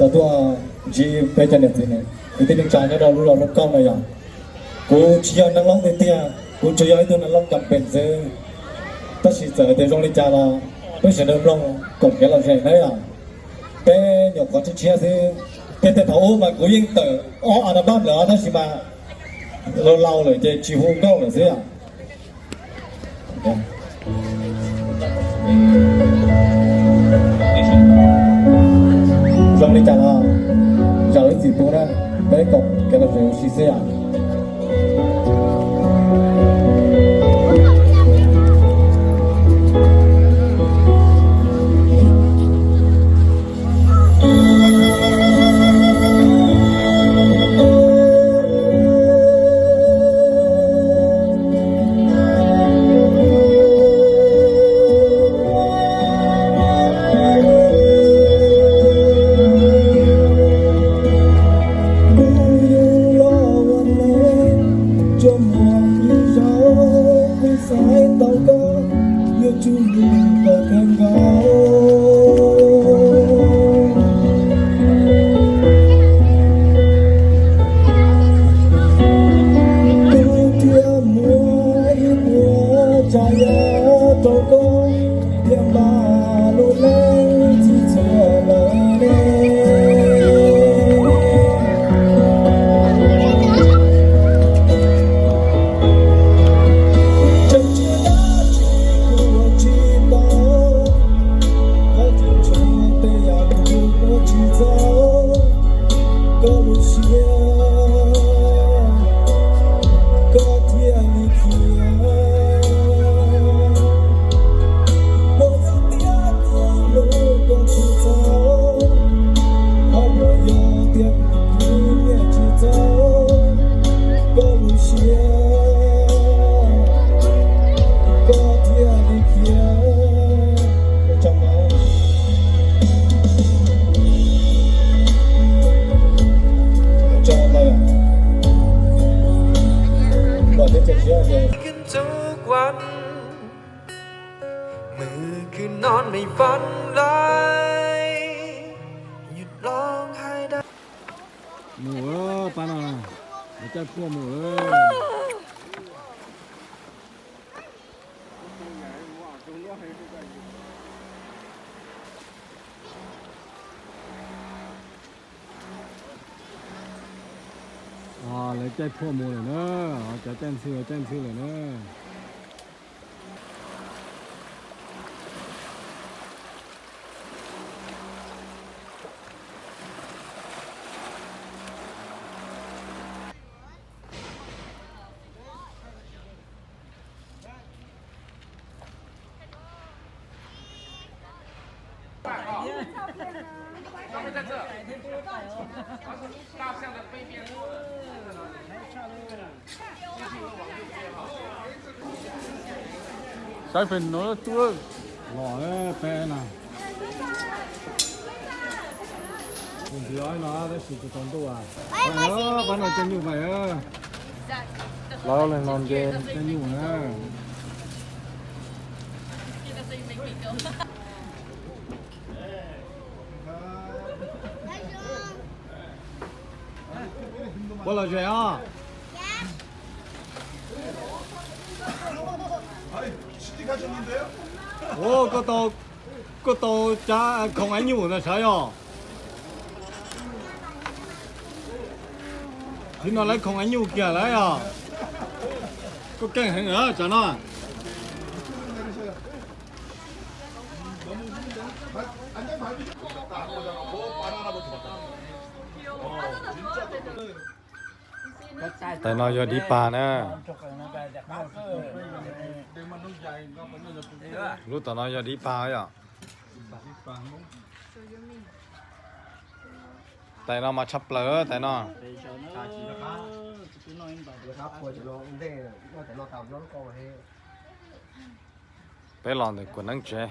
Tau tuaj ntsib peb cov niam txiv kwv tij neej tsa nyob rau lub zos Hluas Nkauj no yog, kuv tsis yog neeg loob tiag tiag, kuv tsuas yog ib tug neeg loob cov pes xwb. Tab sis txawm tias zoo li cas los peb sawv daws mloog koom kev lom zem na yom. Peb nyuam qhuav tshiab tshiab xwb, tej tej thaum ub mas kuv yeej tawm ob album lawm tab sis mas laus laus lawm ces tsis hu nkauj lawm xwb yom. Zoo li cas los zaum ib txhis pub na, peb koom kev lom zem ua si xwb yom. Kuv yug los ua neej, tsuas muaj ib zaug kuv xaiv tau koj, yuav tsum yog koj kawg nkaus. Kuv thiaj muaj ib puas tsav yam rau koj, thiaj npaj lub neej tsis txhua lawm ne. Tseem tshuav dab tsi kuv ua tsis tau, tseem tshuav tej yam kuv ua tsis txaus, koj lub siab koj thiaj li khiav. Puas yog tias kuv hlub koj tsis txaus, ho puas yog tias kuv hlub koj tsis txaus, koj lub siab koj thiaj li khiav. Mus, pab no, lawv caij phuaj mus lawm. Lawv caij phuaj mus lawm na, cov caij ntxhw, caij ntxhw lawm na. Saib pem no tuaj los peb na. Tus ntiv no tab sis tus tau ntuj, pab no caij nyuj pais. Lawv leeg no nce caij nyuj na. Puab lom zem os. Ua, koj tau cab khoom aib nyuj ntawd sav yog? Tib no lawv khoom aib nyuj kiag lawm yog? Koj keej heev na tsam no. Tais no yog dib pag na. Lub tom no yog dib pag yom. Tais no mas tshaj plaws tais no. Peb los ntawm kuam neeb tsev.